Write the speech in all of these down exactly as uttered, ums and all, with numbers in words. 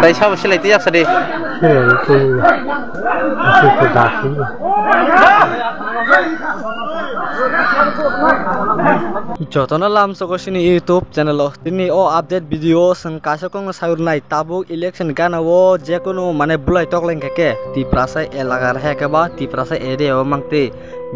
Tai sabo silai twi yaksa de. Silai twi. Aswk khe da sini. Jotono lamsogo sini YouTube channel o. Tini o update video o chwng kaisa kokno sayur nai. Tabuk election gana o jekunu mane bulai toklai khe khe Tiprasa elaka hai khe ba Tiprasa area o mangtwi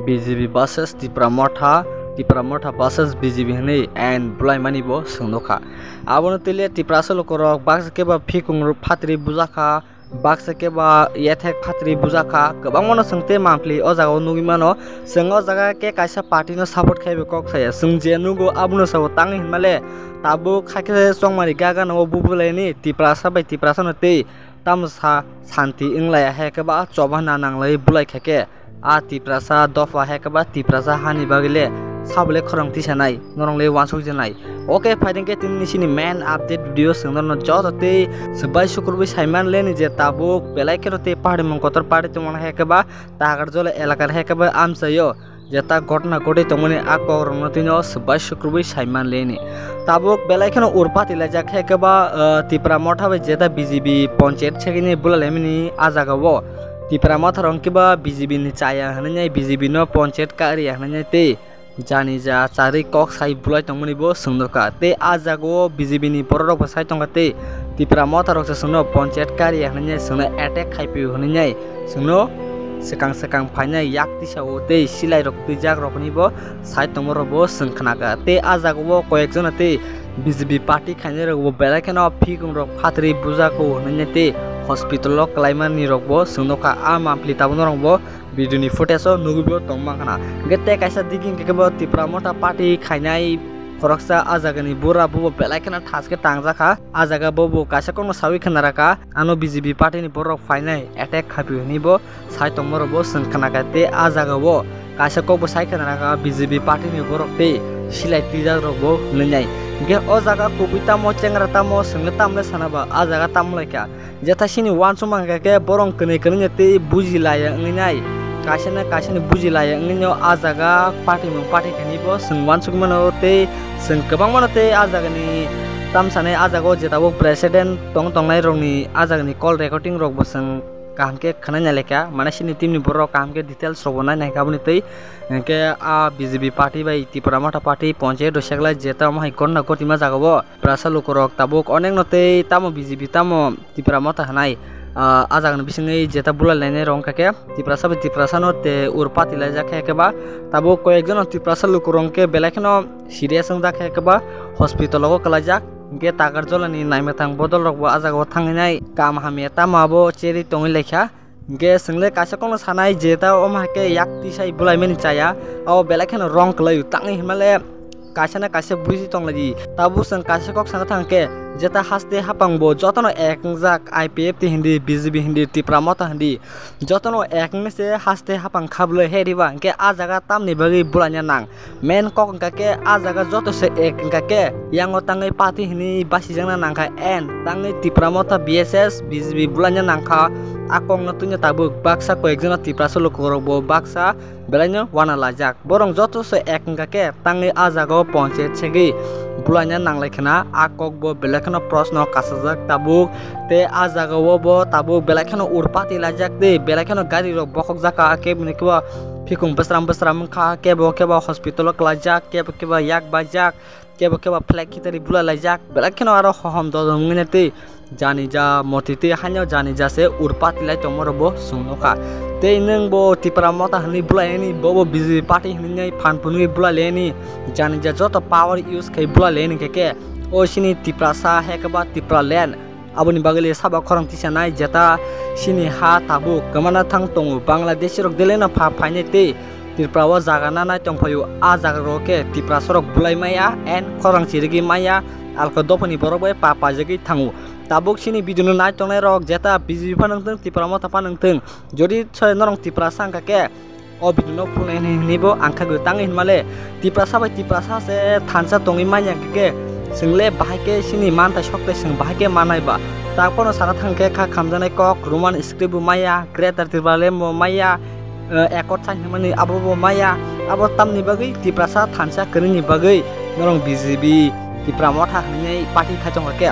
B J P versus Tipra Motha, Tipra Motha versus B J P hinwi and bulai mani bo chwng nukha. Abono twi le Tiprasa lukurok baksa khe ba phikung phatri bujakha, baksa khe ba yethek phatri bujakha, kwbangmano chwng tei mampli o jaga o nugwi mano. Chwng o jaga khe kaisa party no support khaiwi kok saya. Chwng je nugo abono sabo tang hinmale tabuk hakhe chongmani gaga no bubulaini Tiprasa bai Tiprasa no tei tamo sa santi wnglai hai khe ba choba na nanglai bulai khe khe. A Tiprasa dopha hai khe ba Tiprasa hani bagwi le sabo le khorang tisanai, norok le uansuk jenai. Ok, phaideng khe tini sini main update video chwng norno joto tei swbai sukrubwi saiman leni je tabuk belai kheno tei pahari mung kotor party tongmani hai khe ba Takarjala elakar hai khe ba amchaio jeta ghotna gotwi tongmani a kokrokno twino swbai sukrubwi saiman leni. Tabuk belai kheno urpati laijak hai khe ba, ah, Tipra Motha bai jeta B J P ponchayat segini bulalaimani a jagao. Tipra Motha rok khe ba B J P ni chaya hinwi nai, B J P no ponchayat kariya hinwi nai tei jani ja charwi kok sai bulai tongmani bo chwng nukha. Tei a jagao B J P ni borok rok bo sai tongkha tei Tipra Motha rok se chwngno ponchayat kariya hinwi nai, chwngno attack khai pio hinwi nai, chwngno swkang swkang phainai yak tisa o tei silai rok twijak rok ni bo sai tongma rok bo chwng khnakha. Tei a jagao koyek jona tei B J P party khainai rok bo belai kheno phikung rok phatri bujako hinwi nai tei hospital o kwlaimani rok bo chwng nukha. A mampli tabuk norok bo video ni footage o nugwi bo tong mankha na. Hwnkhe tei kaisa digi hwnkhe bo Tipra Motha party khainai khoroksa a jagani bura bobo belai kheno thaske tangjakha. A jaga bobo kaisa kokno sawi khna rakha, ano B J P party ni borok phainai attack khaipio hinwi bo sai tongma rok bo chwng khna kha. Tei a jaga o kaisa kok bo sai khna rakha B J P party ni borok tei silai twijak rok bo hinwi nai. Hwnkhe o jaga kubui tamo chengra tamo chwngno tamle sana ba a jaga tamo lai kha. Jeta sini uansukma hwnkha khe borok kwnwi kwnwi no tei buji laiya wngwi nai. Kaisa na kaisa ni buji laiya wngwi no a jaga party mung party khainai bo chwng uansuk mano tei chwng kwbangma no tei a jaga ni tamsanai a jaga o jeta bo president tong tongnai rok ni a jaga ni call recording rok bo chwng kaham khe khwnai nai lai kha. Mane sini team ni borok kaham khe details rok bo nai nai kha aboni tei hwnkhe a B J P party bai Tipra Motha party ponchayat rok seklai jeta omo hai gotna gotima jaga o. Tiprasa lukurok tabuk onekno tei tamo B J P tamo Tipra Motha hinai, ah, a jagani bisingwi jeta bulai lainai rok wngkha khe Tiprasa bai Tiprasano te ur pati laijak khe khe ba tabuk koyek jono Tiprasa lukurok hwnkhe belai kheno serious wngjak khe khe ba hospital o kwlaijak, hwnkhe Takarjalani naimwthang bodol rok bo a jagao thangwi nai kam hamya tamo abo cherwi tongwi laikha. Hwnkhe chwng le kaisa kokno sanai je ta omo hai khe yak tisai bwlaimani chaya, abo belai kheno wrong kwlaio, tangwi hinmale kaisa na kaisa buisi tonglaidi. Tabuk chwng kaisa kok sana thang khe, jeta haste hapang bo jotono ek wngjak, I P F T hindi, B J P hindi, Tipra Motha hindi, jotono ek wngwi se haste hapang kha bwlai he riba, hwnkhe a jaga tamni bagwi bwlaina nang. Main kok wngkha khe a jaga joto se ek wngkha khe yango tangwi party hinwi basijakna nangkha, and tangwi Tipra Motha B S S B J P bwlaina nangkha. A kokno twino tabuk baksa koyekjona Tiprasa lukurokbo baksa belaino wana laijak. Borok joto se ek wngkha khe tangwi a jagao ponchayat segwi bwlaina nanglai khna, a kokbo belai kheno proshno kasajak tabuk. Tei a jagao bo tabuk belai kheno urpati laijak tei belai kheno gari rok bokhokjak kha, keboni kebo phikung bwsram bwsram wngkha, kebo kebo hospital o kwlaijak, kebo kebo yak baijak, kebo kebo flag khitari bula laijak, belai kheno aro hohom dodom wngwi tei jani ja moti tei haino jani ja se urpati lai tongma rok bo chwng nukha. Tei nwng bo Tipra Motha hinwi bula yani, bobo B J P party hinwi phan phunwi bula leni, jani ja joto power use khai bula leni khe khe o sini Tiprasa hai khe ba Tipraland. Aboni bagwi le sabo khorang tisanai jeta sini ha tabuk kwmana thang tongo, Bangladeshi rok deleno pha phainai tei Tripura o jaga na nai tongphaio, a jaga rok khe Tiprasa rok bulai maya and khorang chirigwi maya, alko dophani borok bai pa paijagwi thango. Tabuk sini video no nai tongnai rok jeta B J P pha nangthung, Tipra Motha pha nangthung, jodi soi norok Tiprasa wngkha khe, o video no phunai hinwi bo ang kha gwi tangwi hinmale Tiprasa bai Tiprasa se thansa tongwi manya khe khe, chwng le bahai khe sini manthai sok tei chwng bahai khe manai ba. Ta kono sana thang khe kha khamjaknai kok Roman script bo maya, Greater Tipraland bo maya, eh, accord sign hwnmani abo bo maya. Abo tamni bagwi Tiprasa thansa kwrwini bagwi norok B J P Tipra Motha hinwi party khai tongkha khe,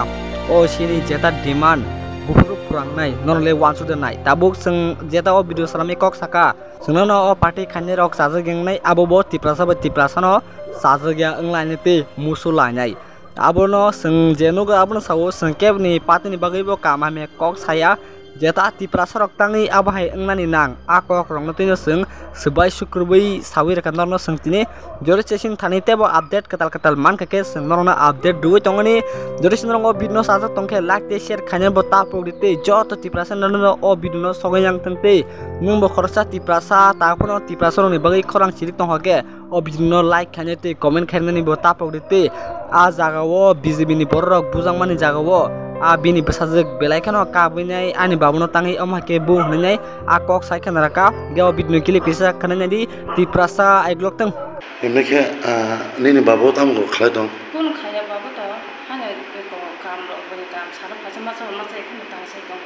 o sini jeta demand buphuru phurangnai, norok le uansuk de nai. Tabuk chwng jeta o video swnamwi kok saka, chwngno no o party khainai rok chajak wngnai, abo bo Tiprasa bai Tiprasa no chajak ya wnglainai tei musu lainai. Abono chwng je nugo abono sao, chwng keboni party ni bagwi bo kaham hamya kok saya. Jeta Tiprasa rok tangwi abo hai wngnani nang, a kok rokno twino chwng swbai sukrubwi sawi rwkha norokno chwng tini. Jori chasing thani teibo update kwtal kwtal mankha khe chwng norokno update rwui tongoni. Jori chwng norok o video no sajak tongkhe like tei share khainai bo ta pok di tei joto Tiprasa norokno o video no sogwi yang thang tei nwng bo khoroksa Tiprasa ta phano Tiprasa rokni bagwi khorang sirik tongkha khe o video no like khainai tei comment khainani bo ta pok di tei a jaga o B J P ni borok rok bujang mani jaga o a bini bwsajwk belai kheno kabui nai ani babu no tangwi omo hai khe bo hwnwi nai a kok sai kheno raka ge o video no clip kisa khwnai nai di Tiprasa aiglok tong. Emne khe, ah, nini babu tamo khlai tong? Kun khaya babu to, hano ko kam rok bini kam salo phaisa masa masa ekheno tang sai tong.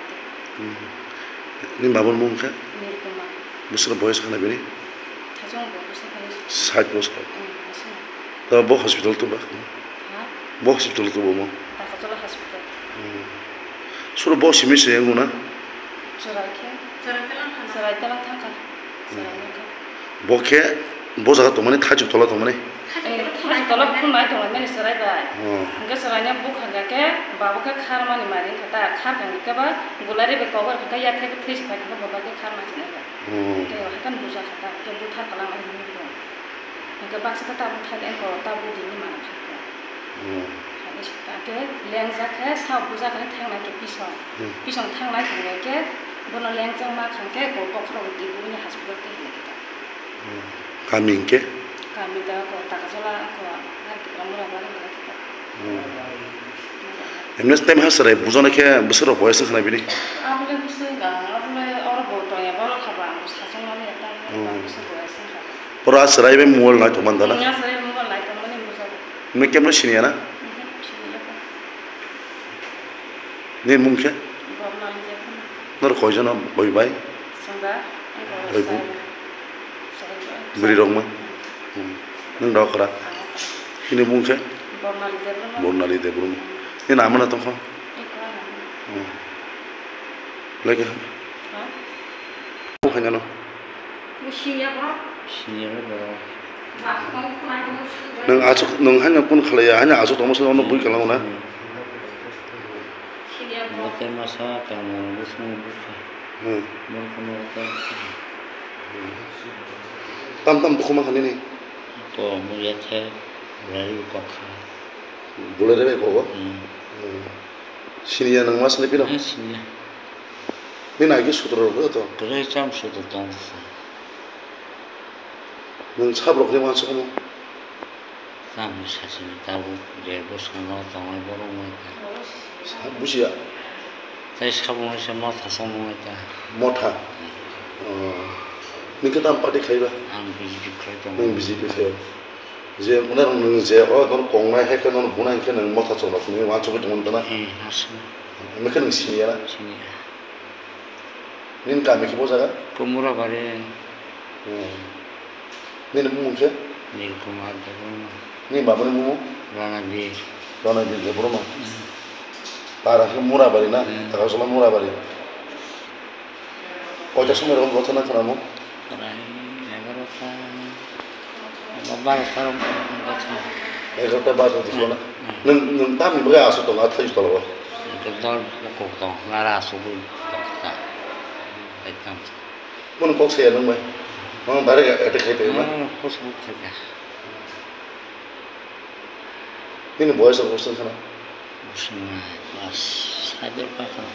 Hmm. Nini babuni mung khe? Nirukuma. Bwswk boyos khana bini? Thajong bo bwswk khani. Sait bosor. Hmm, bwswk. To bo hospital to ba? Ha? Bo hospital to bo mo? Takatala hospital. Hmm. Suro bo simi se yangu na? Chwrai khe. Chwrai tala thangkha. Chwrai nangkha. Bo khe bo jaga tongmani, thaichuk tola tongmani? Eh, thaichuk tola phunai tongmani chwrai bai. Oh. Hwnkhe chwraino bukha hwnkha khe babo khe kharmani mari wngkha ta, kharkha hwnkhe ba gulari bai kobor hwnkha yathai khe thwi se phai hwnkhe bo bai khe kharma se nai ba. Oh. Hwnkhe haikhe bujakha ta, hwnkhe buthar kwlangma hinwi tong. Hwnkhe baksa khe tabuk thai de, eko tabuk dini mana khai khe. Hmm. Hwnkhe lengjak khe, sao bujakha khe thangnai khe pisong. Hmm. Pisong thangnai hwnkhe khe bono lengjak ma kha khe, eko bokhorok twi bini hospital twi hinwi khe ta. Hmm. Kami hwnkhe? Kami da eko Takajala eko Harkipra mura bari hinwi khe ta. Hmm. Emnes time ha chwrai bujana khe bwswk rok boyas wngkha na bini? Abole bwswk wngkha, abole oro bo tongya borok kha ba, ang bo sachwng mani ya ta, hmm, bwswk boyas wngkha. Pura chwrai bai mobile nai tongmani da na? Hmm, chwrai mobile nai tongmani bujak. Nini kemno siniya na? Mhm, siniya. Nini mung khe? Bornali Debbarma. Nor koijon boi bai? Chwng da, ang bo boi bu? Sai. Sai. Bwrwi rok ma? Hmm. Nwng da okra? Ang okra. Nini mung khe? Bornali Debbarma. Bornali Debbarma. Nini ama na tongkha? Eko ano. Hmm. Lagi. Ha? Bo hai nano? Siniya bo. Siniya bo. Nwng aswk, nwng haino kun khlaiya, haino aswk tongma sano bui kwlango na? Siniya bo. Bo tei masa tamo bwswng bwkha. Hmm. Borokno ta. Tam tam dukhu mankha nini? Ko muya the, bulai kokha. Bulai rebe kogo? Hmm. Hmm. Siniya nwng ma sini pino? Ha, siniya. Nini agi sutro rok to? Kwrwi cham sutro tong sa. Nwng sabrok ni wansuk mo? Cham sasini tabuk je bwskango tongnai borok wngkha. Sa-, bujiya. Tei saboni se motha song wngkha. Motha? Hmm. Oh. Nini khe tam party khaiba? Ang B J P khlai tongo. Nwng B J P khe. Je mane nwng je o nono kongnai hai khe nono bunai khe nwng motha chwla phunwi wansugwi tongmani tana? Hmm, aswk. Nwng khe nwng siniya na? Siniya. Nini kami khe bo jaga? Kumura bari. Hmm. Nini bumung khe? Nil Kumar Debbarma. Nini babani bumung? Ranabir. Ranabir Debbarma. Hmm. Para khe Murabari na? Hmm. Takasala Murabari. Koita somoi rokom rotha na khwnamo? Prai egarota, ba barota rok rotha. Egarota barota rotha na? Hmm. Nwng, nwng tamni bagwi aswk tongo a thaichuk tolao? Ekdom dol kok tong, nara aswk bai tongkha. Ekdom. Bono kok saya nwng bai? Bono direct attack khai pai ma? Hmm, kok swk khai kha. Nini boyes rok bwswk khana? Bwswk nai, class five o kha khana.